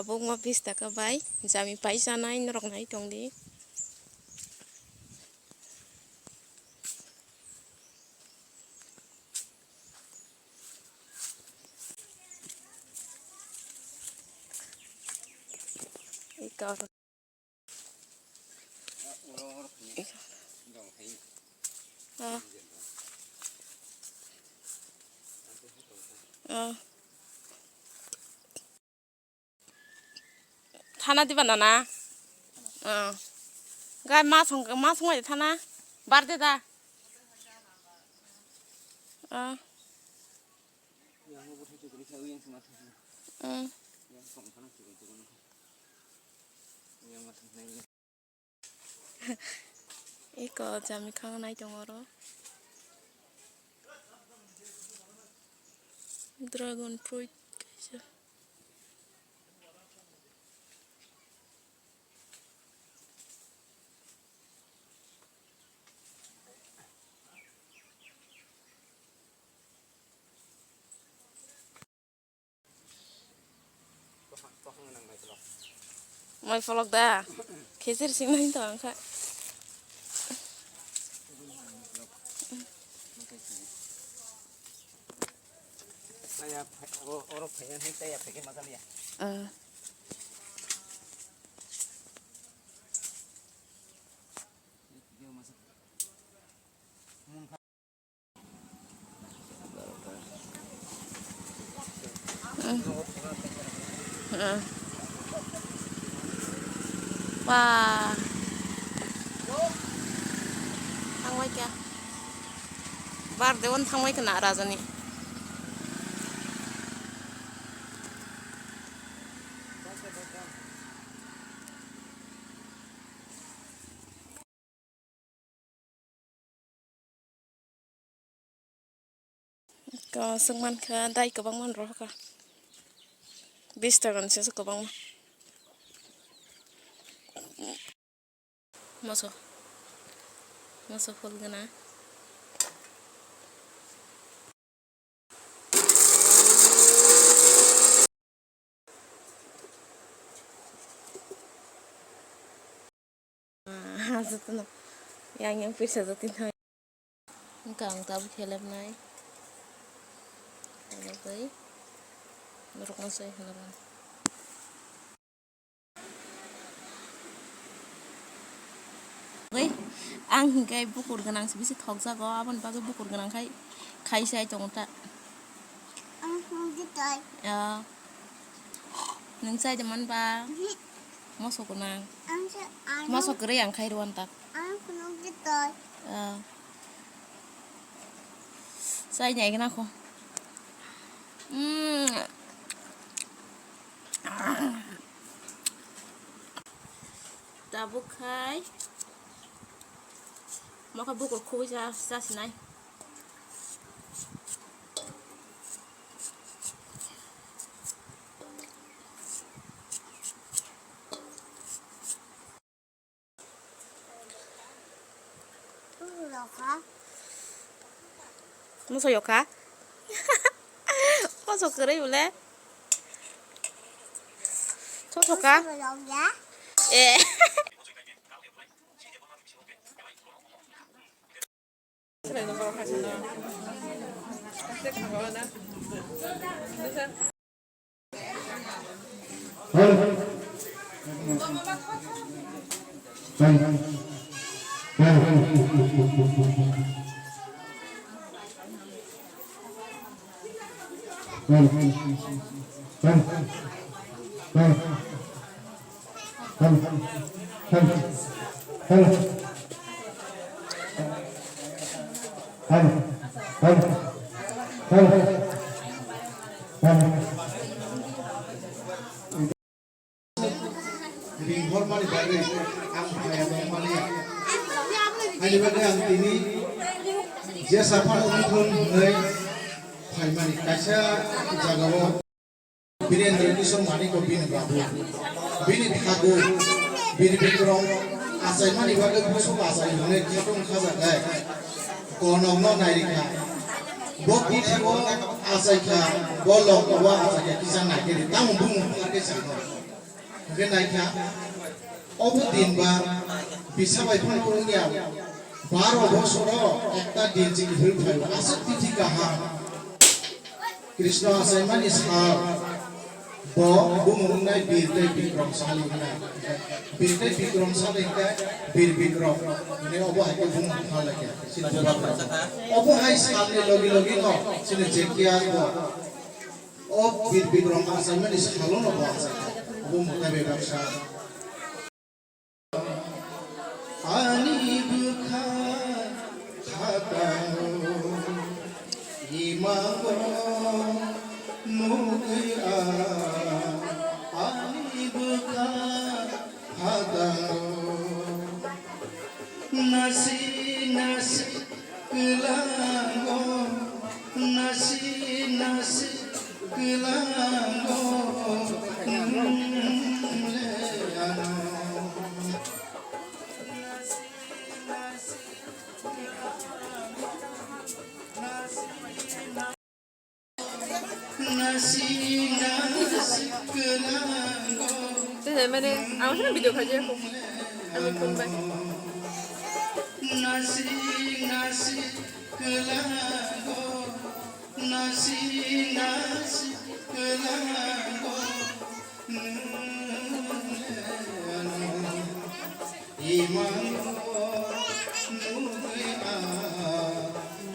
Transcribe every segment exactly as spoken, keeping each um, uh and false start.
Bukma bis taka bai jami pai chanai norok nai tongdi. Ah. Ah. Thana diba nana? Ah. Gai ma song, ma song thana. Bar de da. Ah. Mm. Eko jami khang nai tongo oro. Dragon fruit kaisa. Mai pholok da. Khesir sing nai to angkha. Oro phaiya hai tei ya phege maja liya. Ah. Ba. Thangbai kha. Bar de on thangbai kha na rajani. Ka swk mankha dai kwbangma rohorkha. Bis taka ni se kwbangma. Moso. Moso phul gana. Ah, jotono yang yang pisa jati thang. Wngkha ang tabuk helep nai. Helep bai. Norok no sai helep nai. Oi, ang hinkhe bukur gwnang se bisi thokjago, aboni bagwi bukur gwnang khai, khai sai tongo ta. Ang hwnwi twi. Ya. Nwng chai de man ba? Mhm. Moso gwnang. Ang se, ang moso kwrwi ang khai rw ang tak. Ang hwnwi twi. Ya. Chai nai gwnang kho. Mm. Tabuk khai mokhe bukur khugui cha, cha sinai. Moso yokha. Moso kwrwi bole. Sosoka. Eh. Ringhormani bagwi ang phaiya tongmani. Haini bagwi ang tini jesa phano wngthung hwnwi phaimani. Kaisa jagao Birendra Kishore Manikko bini babu, bini thagu, bini bikrom achaimani bagwi bwswk achai hwnwi khatung khajaknai. Konokno nairikha. Bo bwthaibo achaikha, bo loktobo achaikha, kisa naikhe di. Tamo bumung pharkhe sano. Hwnkhe naikha, obo din ba bisa bai phano wngya, baro bosoro ekta din chini hil phaio, aswk tithi kaham. Krishna achaimani sal, bo bumung wngnai Bir tei Bikrom sal wngnai. Bir tei Bikrom sal hwnkhe Bir Bikrom, hwnwi obo hai khe bumung phalakya. Obo hai salni logi logi no chini Jekiya bo, o Bir Bikrom achaimani salo no bo achai kha. Obo mwtai bai baksa. Ani bwkha khakango imango nugwi ang, ani bwkha khakango nasi nasi kwlango, nasi nasi kwlango nwng le ano. Tei mane, ang sana video khaji ako. Ami phone bai. Nasi nasi kwlango, nasi nasi kwlango nwng le ano. Imango nugwi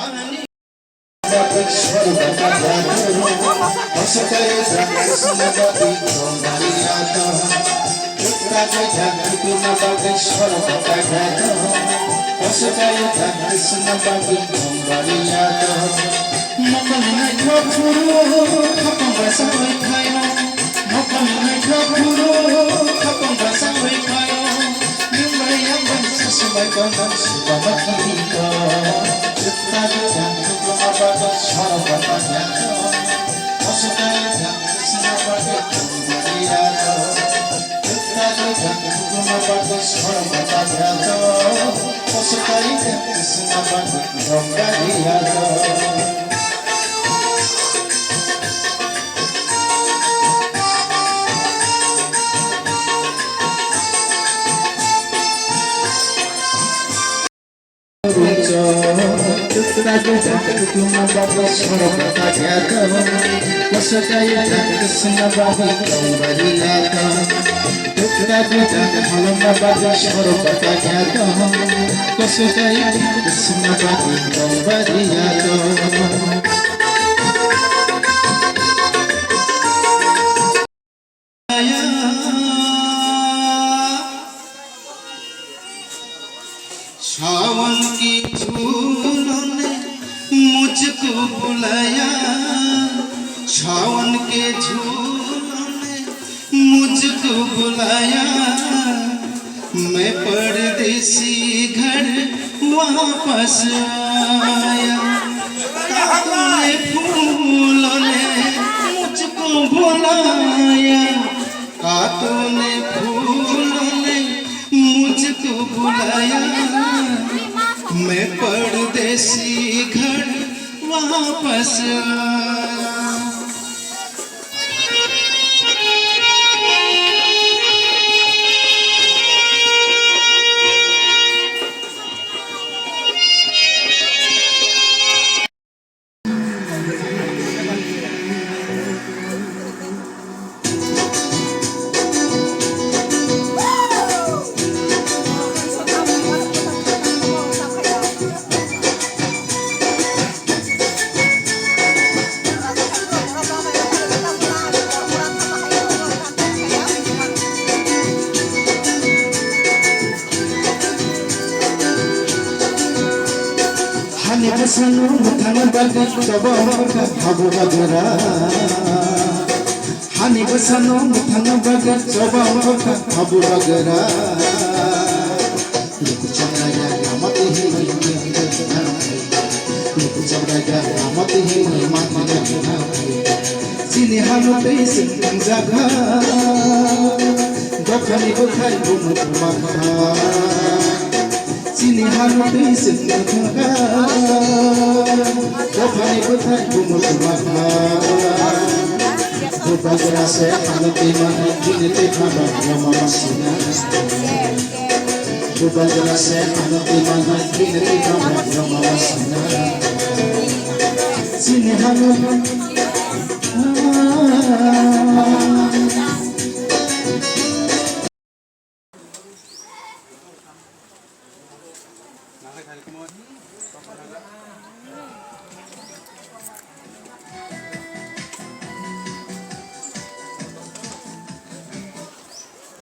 ang ani Mokol naithok phuru khapang basa bai khaio. Mokol naithok phuru khapang basa bai khaio. Nwng bai yang bai sasu bai tongthok suba ma thangwi ko. Jutta jutta khukuma bagwi sorok bai tongya ko. Koso kai thang sina bagwi tongya ko. Jutta jutta khukuma bagwi sorok bai tongya ko. Koso kai thang sina bagwi tongya ko. सावन के झूलों ने मुझको बुलाया, सावन के झूलों ने मुझको बुलाया। मैं परदेसी घर वापस आया। कातों ने फूलों ने मुझको बुलाया, कातों ने फूलों ने मुझको बुलाया। मैं परदेसी घर वापस आया। Hani bwsano mwthangna bagwi choba wngkha habu bagwra. Hani bwsano mwthangna bagwi choba wngkha habu bagwra. Luku chamraya lama twi hinwi mantwi nang. Luku chamraya lama twi hinwi mantwi nang. Chini hano tei swng tongjakha. Dophani bwkhai bumu kwmakha. Chini hano twi swng tongjakha. Dophani bwkhai bumu kwmakha. Bubagra se ano twi manai bini twi kha bai rwma ma sina. Bubagra se ano twi manai bini twi kha bai rwma ma sina. Chini hano